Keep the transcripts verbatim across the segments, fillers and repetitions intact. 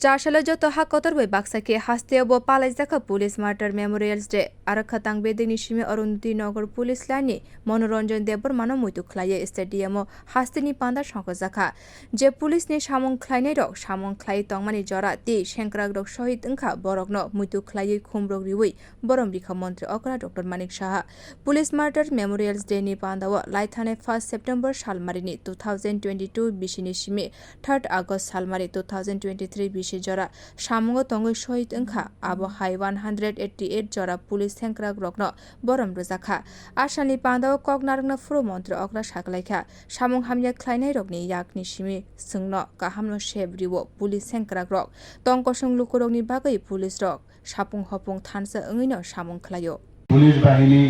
Char salo joto ha kotor bai baksa khe hasteo bo palaijakha Police Martyr Memorials Day. Aro khatang bedekni simi Arundhati Nagar Police Line ni Manoranjan Debbarma no muitu khlaiwi stadium o hasteni panda songkhojakha. Je police ni samung khlainai rok samung khlai tongmani jora tei sengkrak rok shohid wngkha, borok no muitu khlaiwi khumrok riwi borom rikha Montri Okra Doctor Manik Saha. Police Martyr Memorials Day ni panda o laithanai first September salmari ni two thousand twenty-two bisi ni simi third August salmari two thousand twenty-three bisi jora samungo tongwi shohid wngkha, abo hai one hundred eighty eight jora police sengkrak rokno borom rwjakha. A salni pandao kok narwkna phuru Montri Okra saklaikha, samung hamya khlainai rokni yakni simi chwngno kahamno sep riwo police sengkrak rok. Tong kosong lukurokni bagwi police rok sapung hopung thansa wngwino samung khlaio. Police বাহিনী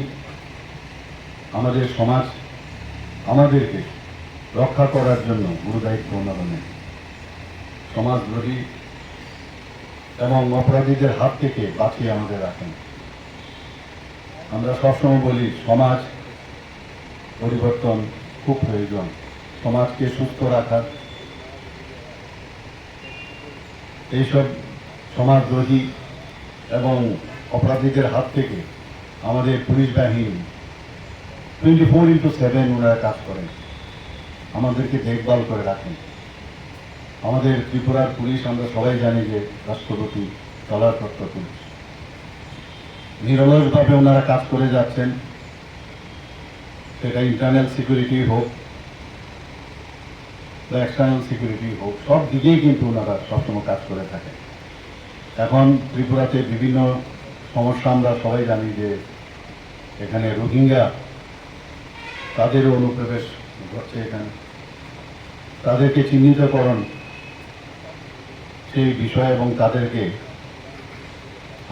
আমাদের সমাজ, আমাদেরকে রক্ষা করার জন্য গুরুদায়িত্ব ওনারা নেন। সমাজদ্রোহী এবং অপরাধীদের হাত থেকে বাঁচিয়ে আমাদের রাখেন। আমরা সবসময় বলি, সমাজ পরিবর্তন খুব প্রয়োজন। সমাজকে সুস্থ রাখার এইসব সমাজদ্রোহী এবং অপরাধীদের হাত থেকে আমাদের পুলিশ বাহিনী twenty four into seven ওনারা কাজ করেন, আমাদেরকে দেখভাল করে রাখেন। আমাদের ত্রিপুরার পুলিশ, আমরা সবাই জানি যে রাষ্ট্রপতি তলারপ্রাপ্ত পুলিশ, নিরলসভাবে ওনারা কাজ করে যাচ্ছেন। সেটা ইন্টারনাল সিকিউরিটি হোক বা এক্সটার্নাল সিকিউরিটি হোক, সব দিকেই কিন্তু ওনারা সবসময় কাজ করে থাকেন। এখন ত্রিপুরাতে বিভিন্ন সমস্যা, আমরা সবাই জানি যে এখানে রোহিঙ্গা, তাদেরও অনুপ্রবেশ ঘটছে এখানে। তাদেরকে চিহ্নিতকরণ, সেই বিষয় এবং তাদেরকে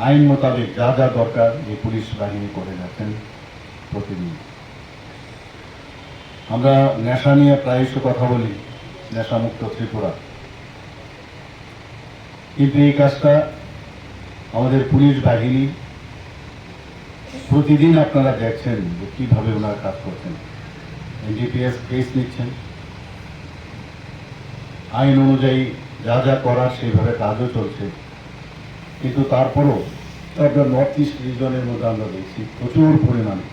আইন মোতাবেক যা যা দরকার এই পুলিশ বাহিনী করে যাচ্ছেন প্রতিদিন। আমরা নেশা নিয়ে প্রায়শ কথা বলি, নেশামুক্ত ত্রিপুরা, কিন্তু এই কাজটা আমাদের পুলিশ বাহিনী প্রতিদিন আপনারা দেখছেন যে কিভাবে ওনারা কাজ করছেন, এনডিপিএস কেস নিচ্ছেন, আইন অনুযায়ী যা যা করার সেইভাবে কাজও চলছে। কিন্তু তারপরও আপনার নর্থ ইস্ট রিজনের মধ্যে আমরা দেখছি প্রচুর পরিমাণে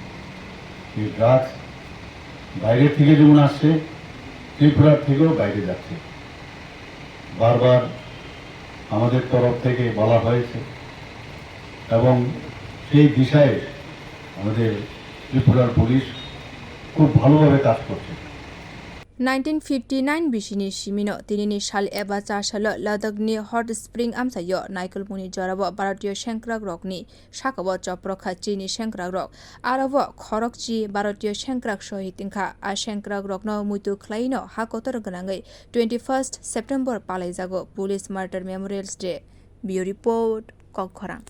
এই ড্রাগস বাইরে থেকে যেমন আসছে, ত্রিপুরার থেকেও বাইরে যাচ্ছে। বারবার আমাদের তরফ থেকে বলা হয়েছে এবং সেই দিশায় আমাদের ত্রিপুরার পুলিশ খুব ভালোভাবে কাজ করছে। Nineteen fifty nine bisini simino tinini sal eba char salo Ladakni Hot Spring amchaio naikolmungni jorao Bharatiyo sengkrakrokni sakao chopro kha chini sengkrakrok. Aro o khorokchi Bharatiyo sengkrak sohid wngkha. A sengkrakrokno muitu khlaino ha kotor gwnangwi twenty first September palaijago Police Martyr Memorials Day. Bureau Report, Kokkhorang.